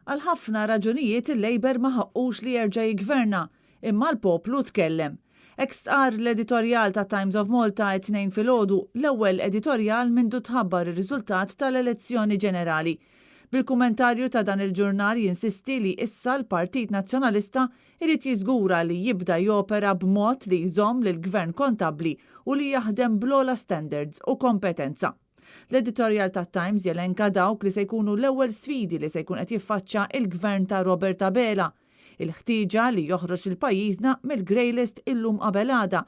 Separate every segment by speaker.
Speaker 1: Għal ħafna raġunijiet il-Labour ma ħaqqux li jerġa' jiggverna, imma l-poplu tkellem. Hekk stqarr l-editorjal tat-Times of Malta it-Tnejn filgħodu, l-ewwel editorjal mindu tħabbar ir-riżultat tal-elezzjoni ġenerali. Bil-kummentarju ta' dan il-ġurnal jinsisti li issa l-Partit Nazzjonalista jrid jiżgura li jibda jopera b'mod li jżomm lill-Gvern kontabbli u li jaħdem bl-ogħla standards u kompetenza. L-editorjal tat-Times jelenka dawk li se jkunu l-ewwel sfidi li se jkun qed jiffaċċa il-Gvern ta' Robert Abela, il-ħtieġa li joħroġ lil pajjiżna mill-grey list illum qabel għada,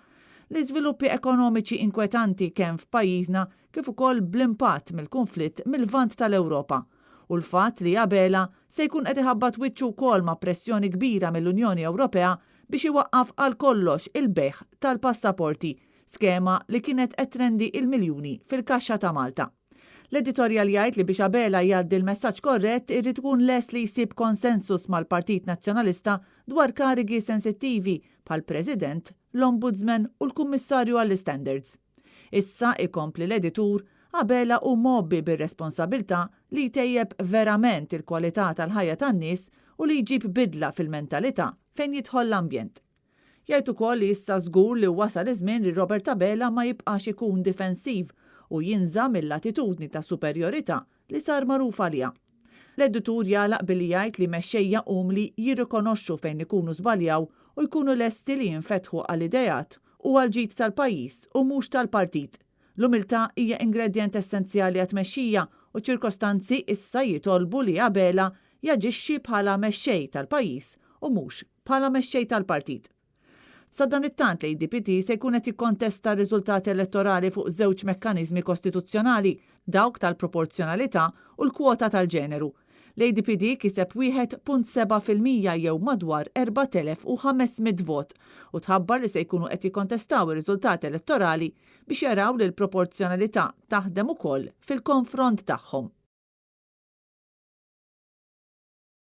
Speaker 1: l-iżviluppi ekonomiċi inkwetanti kemm f'pajjiżna kif ukoll bl-impatt mill-kunflitt mil-Lvant tal-Ewropa u l-fatt li Abela se jkun qed iħabbat wiċċu wkoll ma' pressjoni kbira mill-Unjoni Ewropea biex iwaqqaf għal kollox il-bejgħ tal-passaporti skema li kienet qed trendi il-miljuni fil-kaxxa ta' Malta. L-editorjal jgħid li biex Abela jgħaddi l-messaġġ korrett irid ikun lest li jsib konsensus mal-Partit Nazzjonalista dwar karigi sensittivi bħall-President, l-Ombudsman u l-Kummissarju għall-Istandards. Issa, ikompli l-editur, Abela hu mgħobbi bir-responsabilità li jtejjeb verament il-kwalità tal-ħajja tan-nies u li jġib bidla fil-mentalità fejn jidħol l-ambjent. Jgħid ukoll li issa żgur li wasal iż-żmien li Robert Abela ma jibqax ikun difensiv u jinża' mill-attitudni ta' superjorità li sar magħruf għaliha. L-editur jagħlaq billi jgħid li mexxejja umli jirrikonoxxu fejn ikunu żbaljaw u jkunu lesti li jinfetħu għal ideat u għall-ġid tal-pajjiż u mhux tal-partit. L-umiltà hija ingredjent essenzjali għat-tmexxija u ċ-ċirkostanzi issa jitolbu li Abela jaġixxi bħala mexxej tal-pajjiż u mhux bħala mexxej tal-partit. Sadanittant l-ADPD se jkun qed jikkontesta r-riżultati elettorali fuq żewġ mekkaniżmi kostituzzjonali, dawk tal-proporzjonalità u l-kwota tal-ġeneru. L-ADPD kiseb 1.7% jew madwar 4,500 vot u tħabbar li se jkunu qed jikkontestaw ir-riżultati elettorali biex jaraw li l-proporzjonalità taħdem ukoll fil-konfront tagħhom.